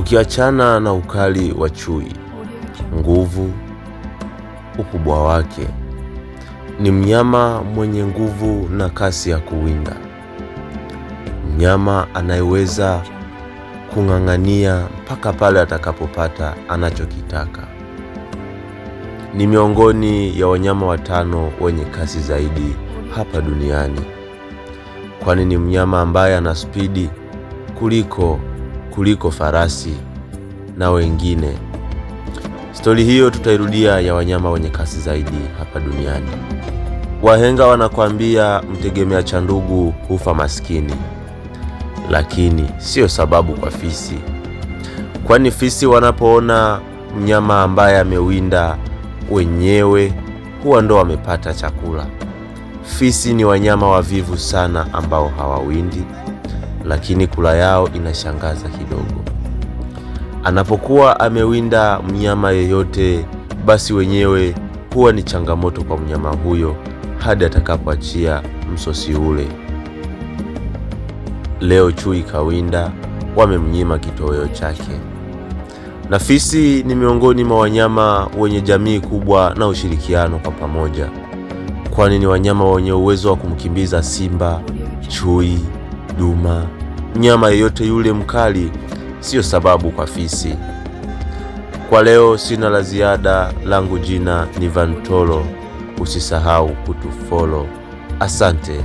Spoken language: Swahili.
Ukiachana na ukali wa chui, nguvu, ukubwa wake, ni mnyama mwenye nguvu na kasi ya kuwinda, mnyama anayeweza kung'ang'ania mpaka pale atakapopata anachokitaka. Ni miongoni ya wanyama watano wenye kasi zaidi hapa duniani, kwani ni mnyama ambaye ana spidi kuliko farasi na wengine. Stori hiyo tutairudia ya wanyama wenye kasi zaidi hapa duniani. Wahenga wanakwambia mtegemea cha ndugu hufa maskini, lakini siyo sababu kwa fisi, kwani fisi wanapoona mnyama ambaye amewinda wenyewe huwa ndo wamepata chakula. Fisi ni wanyama wavivu sana ambao hawawindi, lakini kula yao inashangaza kidogo. Anapokuwa amewinda mnyama yeyote, basi wenyewe huwa ni changamoto kwa mnyama huyo hadi atakapoachia msosi ule. Leo chui kawinda, wamemnyima kitoweo chake. Na fisi ni miongoni mwa wanyama wenye jamii kubwa na ushirikiano kwa pamoja, kwani ni wanyama wenye uwezo wa kumkimbiza simba, chui, duma, mnyama yeyote yule mkali siyo sababu kwa fisi. Kwa leo sina la ziada, langu jina ni Vantolo. Usisahau kutufollow. Asante.